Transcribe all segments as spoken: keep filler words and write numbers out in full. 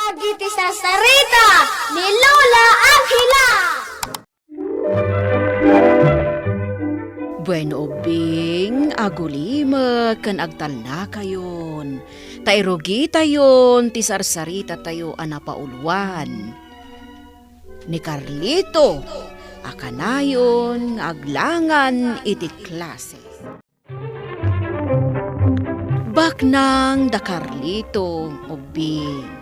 Dagiti sarsarita ni Lola Angela. Bueno, ubbing, agulimek ken agtalnakayon, ta irugitayon ti sarsaritatayo a napauluan. Ni Carlito a kanayon nga aglangan iti klase. Baknang da Carlito, ubbing.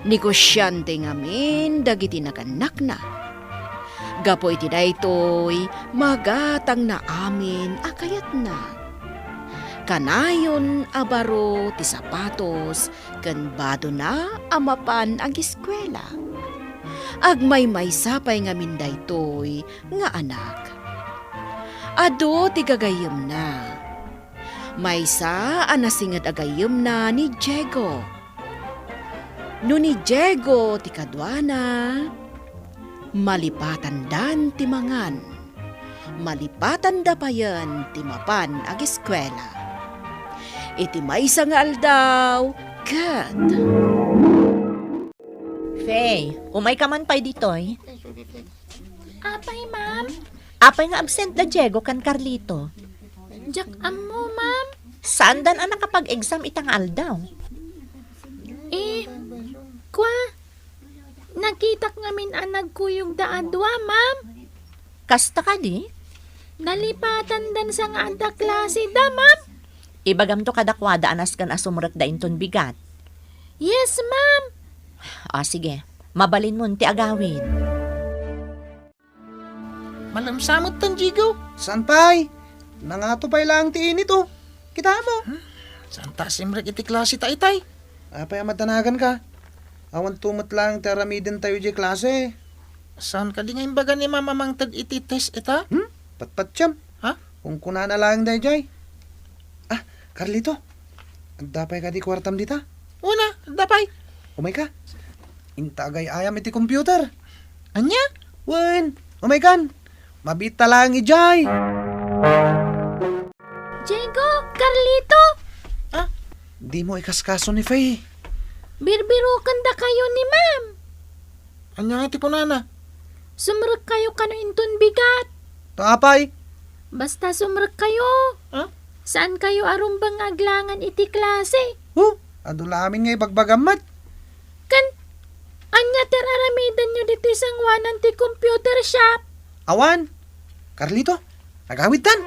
Negosiante ngamin dagiti nagannakna. Gapu iti daytoy, magatangna amin a kayatna. Kanayon a baro ti sapatos ken badona a mapan agiskuela. Agmaymaysa pay ngamin daytoy nga anak. Adu ti gagayyemna. Maysa a nasinged a gayyemna ni Diego. No ni Diego ti kaduana, malipatandan ti mangan, malipatanda payen ti mapan agiskuela. Iti maysa nga aldaw, ket Faye, umayka man pay ditoy. Apay, ma'am? Apay nga absent da Diego ken Carlito? Diak ammo, ma'am. Saandan a nakapag-exam ita nga aldaw? Eh, kwa, nakitak ngamin a nagkuyogda a dua, ma'am. Kasta kadi? Nalipatandan sa nga adda klaseda, ma'am. Ibagamto kadakuada a nasken a sumrekda inton bigat. Yes, ma'am. Ah, sige. Mabalinmon ti agawid. Malem sa metten, Diego. Saan pay? Nangato pay laeng ti init, oh. Kita mo? Hmm? Saanta a simrek iti klaseta itay? Apay a madanaganka? Awan to met laeng ti aramidentayo diay klase. Saan kadi nga imbaga ni Mama mangted iti test ita? Hmm? Patpatiem. Ha? Kunkunana laeng daydiay. Ah, Carlito. Adda pay kadi kuartam dita? Una, adda pay. Umayka. Inta agay-ayam iti computer. Ania? Wen, umaykan. Mabiit ta laeng idiay. Diego, Carlito! Ah? Dimo ikaskaso ni Faye. Birbirokendakayo ni Ma'am. Ania nga ti kunana? Sumrekkayo kano inton bigat. Ta apay? Basta sumrekkayo. Ah? Saankayo a rumbeng nga aglangan iti klase. Oh, adu la amin nga ibagbagam met. Ken, ania ti ar-aramidenyo ditoy sangoanan ti computer shop? Awan. Carlito, agawidtan.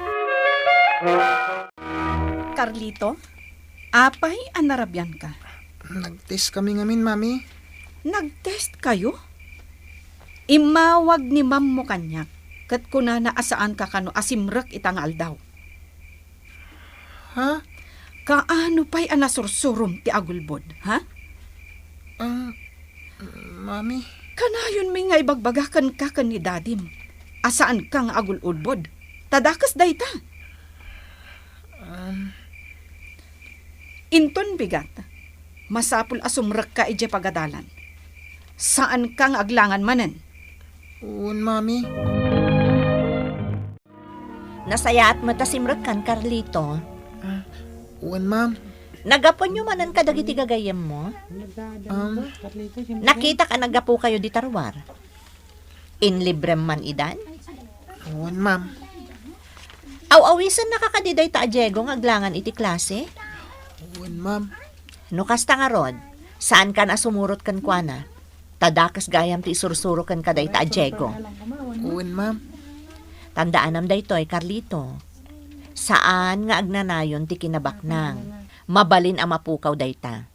Carlito, apay a narabianka? Nag-test kami ngamin, Mami. Nag-test kayo? Immawag ni Ma'am mo kaniak, ket kunana a saanka kano a simrek ita nga aldaw. Ha? Kaano pay a nasursurom ti agulbod, ha? Ah, Mami. Kanayonmi nga ibagbaga kenka ken ni Dadim a saanka nga agul-ulbod. Ta dakes dayta. Um. Inton bigat, masapul a sumrekka idiay pagadalan. Saanka nga aglangan manen. Wen, Mami. Nasayaat met a simrekkan, Carlito. Ah, wen, ma'am. Naggapuenyo manen kadagiti gagayyemmo? Um, Nakitak a naggapukayo dita ruar. Inlibrem man idan? Wen, ma'am. Aw-awisennaka kadi dayta a Diego nga aglangan iti klase? Wen, ma'am. No kasta ngarud, saankan a sumurot kenkuana. Ta dakes gayam ti isursuro kenka dayta a Diego. Wen, ma'am. Tandaanam daytoy, Carlito. Saan nga agnanayon ti kinabaknang. Mabalin a mapukaw dayta.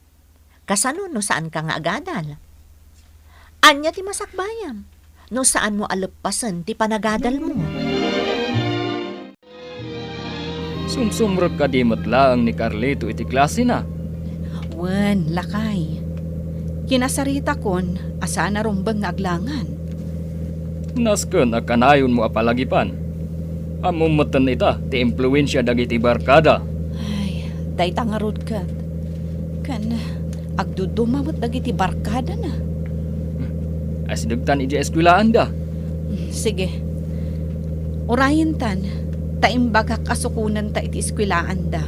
Kasano no saanka nga agadal? Ania ti masakbayam no saanmo a leppasen ti panagadalmo? Sumsumrek kadi met laeng ni Carlito iti klasena? Wen, lakay. Kinasaritakon a saan a rumbeng nga aglangan. Nasken a kanayonmo a palagipan. Ammom metten ita ti impluensia dagiti barkada. Ay, dayta ngarud ket. Ken agduduma met dagiti barkadana. Asidegtan idiay eskuelaanda. Hmm, sige. Urayentan, ta imbagak a sukonanta iti eskuelaanda.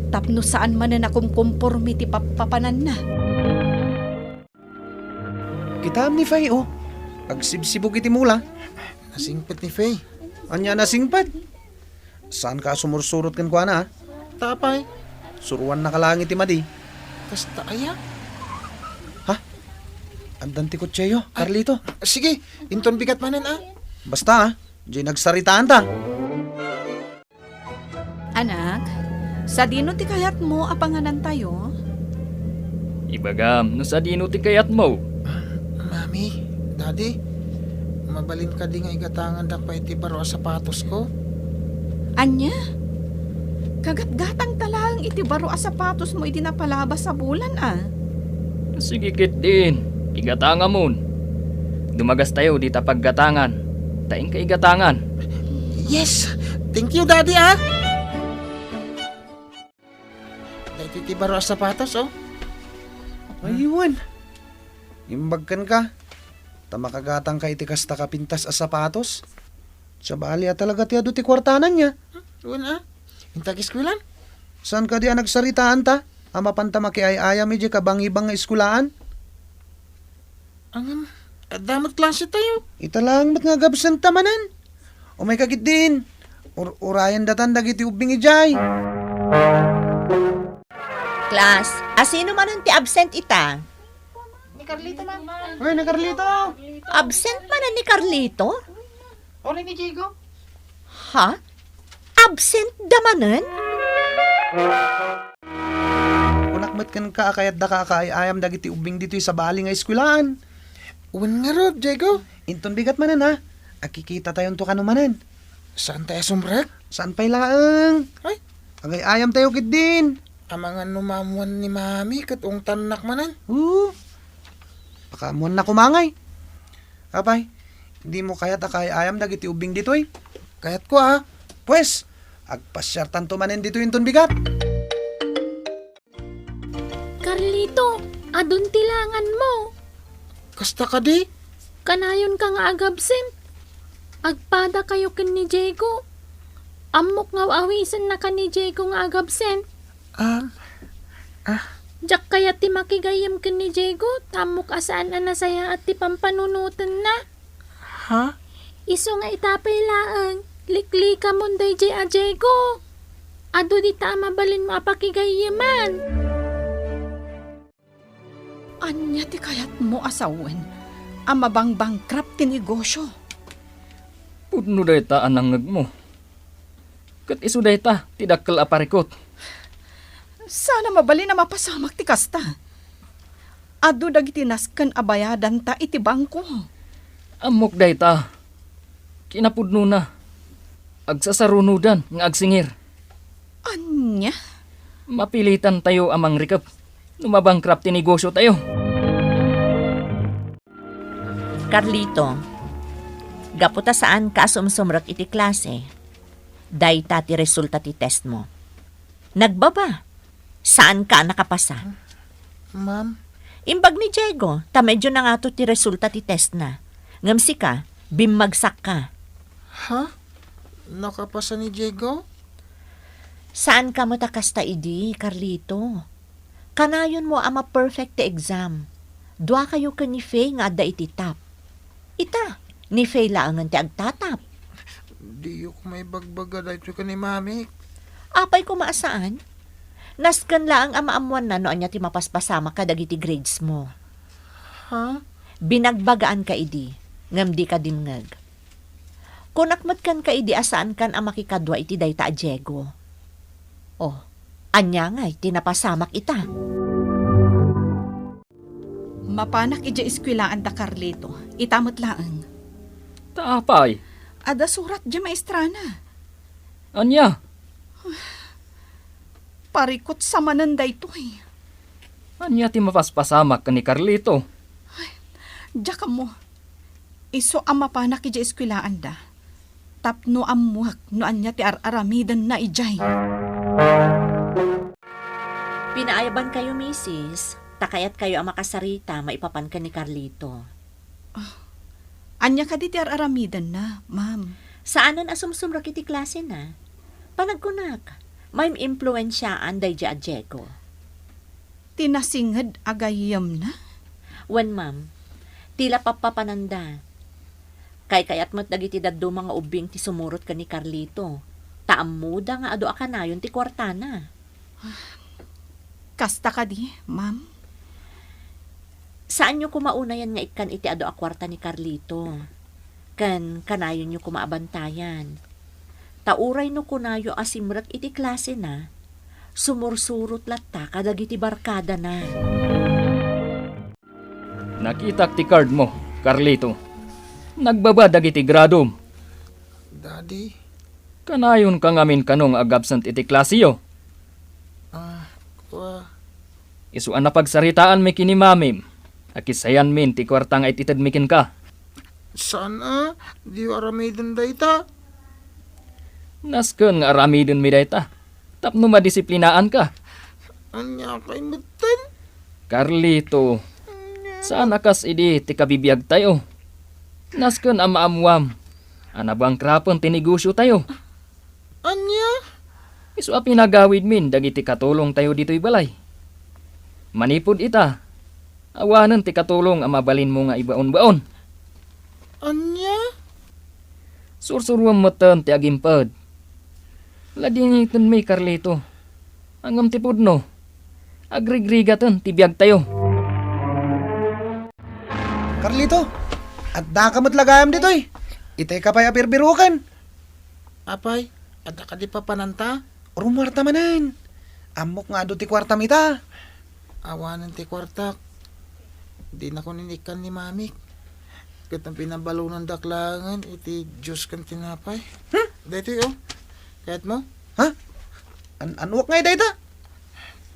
Tapno saan manen a kumkomporme ti pappapananna. Kitam ni Faye, oh. Agsibsibog iti mula. Nasingpet ni Faye. Ania nasingpet? Saanka a sumursurot kenkuana, a? Ta apay? Suruannaka laeng iti madi. Kasta aya? Ha? Addan ti kotseyo, Carlito. Sige, inton bigat manen, a. Basta, a. Diay nagsaritaanta. Anak, sadino ti kayatmo a panganantayo? Ibagam no sadino ti kayatmo. Mami, Daddy, mabalin kadi nga igatangandak pay iti baro a sapatosko? Ania? Kagatgatangta laeng iti baro a sapatosmo idi napalabas a bulan, a? Sige ketdin, igatangamon. Dumagas tayo dita paggatangan. Ta inka igatangan. Yes! Thank you, Daddy, a! Daytoy ti baro a sapatos, oh. Ay, wen. Imbag kenka. Ta makagatangka iti kasta ka pintas a sapatos. Sabali a talaga ti adu ti kuartana, nia. Wen, a? Inta ag-eskuelan? Saan kadi a nagsaritaanta? A mapanta makiay-ayam idiay kabangibang nga eskuelaan? Ngem, adda met klase tayo. Ita laeng met nga agabsenta manen. Umayka ketdin. Ur-, urayendatan dagiti ubbing idiay. Class, asino manen ti absent ita? Ni Carlito, ma'am. Uy, ni Carlito! Absent manen ni Carlito? Uray ni Diego. Ha? Absent da manen? Kunak met kenka a kayatdaka a kaay-ayam dagiti ubbing ditoy sabali nga eskuelaan. Wen ngarud, Diego. Inton bigat manen, a. Agkikita tayonto kano manen. Saan tayo sumrek? Saan pay laeng? Ay. Agay-ayam tayo ketdin. Amangan no maammuan ni Mami ket ungtannak manen. Oo. Pakaammuannak koma ngay. Apay, dimo kayat a kaay-ayam dagiti ubbing ditoy? Kayatko, a. Pues, agpasiartanto manen ditoy inton bigat. Carlito, adun ti langanmo. Kasta kadi? Kanayonka nga agabsent. Agpadakayo ken ni Diego. Ammok nga aw-awisennaka ni Diego nga agabsent. Ah, ah. Diak kayat ti makigayyem ken ni Diego, ta ammok a saan a nasayaat ti pampanunotenna. Ha? Isu nga ita pay laeng, liklikamon daydiay a Diego. Adu dita a mabalinmo a pakigayyeman. Ania ti kayatmo a sawen a mabangbangkrap ti negosio? Pudno dayta a nangngegmo. Ket isu dayta ti dakkel a parikut. Saan a mabalin a mapasamak ti kasta. Adu dagiti nasken a bayadanta iti bangko. Ammok dayta. Kinapudnona, agsasarunodan nga agsingir. Ania? Mapilitan tayo a mangrikep no mabangkrap ti negosyo tayo. Carlito, gapu ta saan ka a sumsumrek iti klase, dayta ti resulta ti test mo. Nagbaba. Saan ka a nakapasa. Ma'am? Imbag ni Diego, ta medyo nangato ti resulta ti test na. Ngem sika, bimmagsak ka. Ha? Nakapasa ni Diego? Saan ka met a kasta idi, Carlito. Kanayon mo a ma-perfect ti exam. Dua kayo ken ni Faye nga adda iti top. Ita, ni Faye laengen ti agtatap. Diyok maibagbaga daytoy ken ni Mami. Apay koma a saan? Nasken laeng a maammuanna no ania ti mapaspasamak kadagiti grades mo. Ha? Binagbagaanka idi, ngem dika dimngeg. Kunak met kenka idi a saankan a makikadua iti dayta a Diego. Oh, ania ngay ti napasamak ita? Mapanak idiay eskuelaan da Carlito. Ita met laeng. Ta apay? Adda surat diay maestrana. Ania? Parikut sa manen daytoy. Ania ti mapaspasamak ken ni Carlito? Diak ammo. Isu a mapanak idiay eskuelaan da. Tapno ammuak no ania ti ar-aramidenna idiay. Pinaayaban kayo, misis, ta kayat kayo a makasarita maipapan ken ni Carlito. Ah, ania kadi ti ar-aramidenna, ma'am? Saanen a sumsumrek iti klasena. Panagkunak, maim-impluensiaan daydiay a Diego. Ti nasinged a gayyemna? Wen, ma'am. Ti la pappapananda. Kaykayat met dagiti dadduma nga ubbing ti sumurot ken ni Carlito, ta ammoda nga adu a kanayon ti kuartana. Kasta kadi, ma'am? Saanyo koma unayen nga ikkan iti adu a kuarta ni Carlito. Ken kanayonyo koma a bantayan. Ta uray no kunayo a simrek iti klasena, sumursurot latta kadagiti barkadana. Nakitak ti cardmo, Carlito. Nagbaba dagiti gradom. Daddy? Kanayonka ngamin kano nga agabsent iti klaseyo? Ah, kua. Isu a napagsaritaanmi ken ni mamim, a kisayanmin ti kuarta nga ititedmi kenka. Saan a, diyo aramiden dayta. Nasken nga aramidenmi dayta, tapno madisiplinaanka. Ania kay metten? Carlito, saan a kas idi ti kabibiagtayo. Nasken a maammuam a nabangkrapen ti negosiotayo. Ania? Isu a pinagawidmin dagiti katulongtayo ditoy balay. Manipud ita, awanen ti katulong a mabalinmo nga ibaonbaon. Ania? Sursuruem metten ti agimped. Ladingitenmi, Carlito. Ngem ti pudno, agrigrigaten ti biagtayo. Carlito, addaka met la gayam ditoy. Itay ka pay a birbiroken. Apay, adda kadi papananta? Rumuarta manen. Ammok nga adu ti kuartam ita. Awanen ti kuartak. Dinakon inikkan ni mamik. Ket pinabalonandak laengen iti juice ken tinapay. Hmm? Daytoy, oh. Kayatmo? Ha? An-, anuak ngay dayta?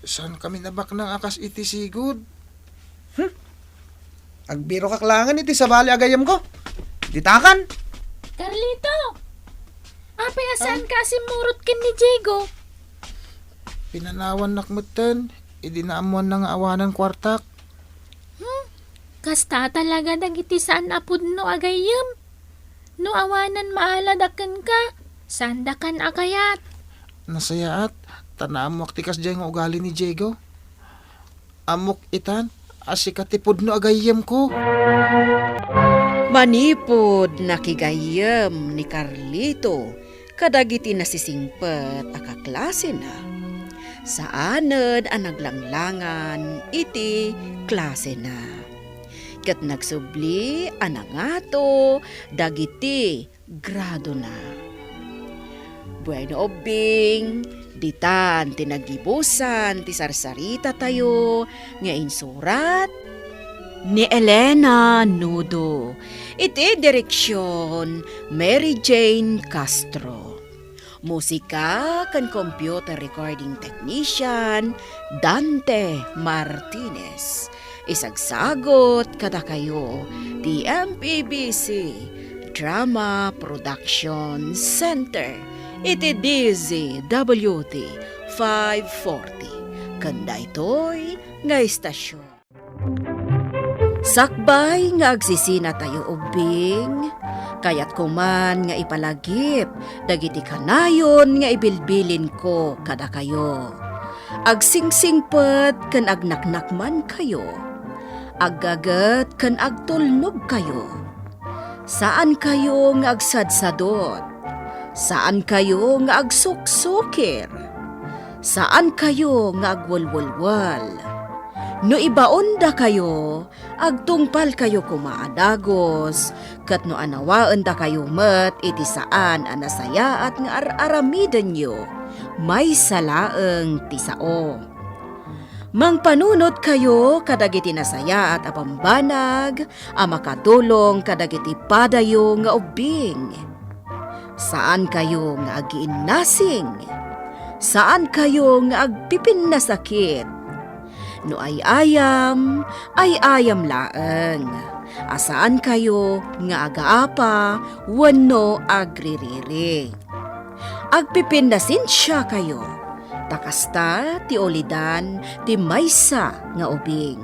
Saan kami nabaknang a kas iti sigud? Hmm? Agbirokak laengen iti sabali a gayyemko. Ditakan. Carlito! Apay a saan ka a simmurot ken ni Diego? Pinanawannak metten, idi naammoanna nga awanan kuartak. Hmm? Kasta talaga dagiti saan a pudno a gayyem. No awanan maalada kenka, saandakan a kayat. Nasayaat, ta naammoak ti kasdiay nga ugali ni Diego. Ammok itan a sika ti pudno a gayyemko. Manipud nakigayyem ni Carlito kadagiti nasisingpet a kaklasena, saanen a naglanglangan iti klasena. Ket nagsubli a nangato dagiti gradona. Bueno, ubbing, ditan ti naggibusan ti sarsaritatayo nga insurat ni Elena Nudo. Iti direksyon, Mary Jane Castro. Musika ken computer recording technician, Dante Martinez. Isagsagut kadakayo ti M P B C Drama Production Center iti D Z W T five forty ken daytoy nga istasyon. Sakbay nga agsisinatayo ubbing, kayatko man nga ipalagip dagiti kanayon nga ibilbilinko kadakayo. Agsingsingpet ken agnaknakmankayo. Aggaget ken agtulnogkayo. Saankayo nga agsadsadot. Saankayo nga agsuksukir. Saankayo nga agwelwelwel. No ibaondakayo, agtungpalkayo koma a dagus, ket no anawaendakayo met iti saan a nasayaat nga ar-aramidenyo, maysa laeng ti sao. Mangpanunotkayo kadagiti nasayaat a bambanag a makatulong kadagiti padayo nga ubbing. Saankayo nga agiinnasing. Saankayo nga agpipinnasakit. No ay-ayam, ay-ayam laeng. A saankayo nga agaapa wenno agririri. Agpipinnasensiakayo, ta kasta ti ulidan ti maysa nga ubing.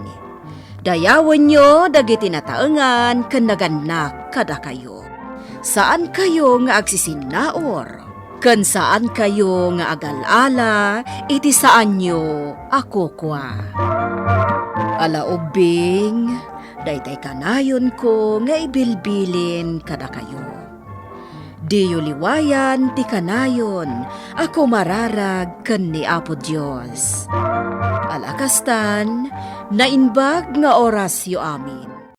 Dayawenyo dagiti nataengan ken nagannak kadakayo. Saankayo nga agsisinnaur, ken saankayo nga agal-ala iti saanyo a kukua. Ala ubbing, daytay kanayonko nga ibilbilin kadakayo. Diyo liwayan ti kanayon a kumararag ken ni Apo Dios. Ala kastan, naimbag nga orasyo amin.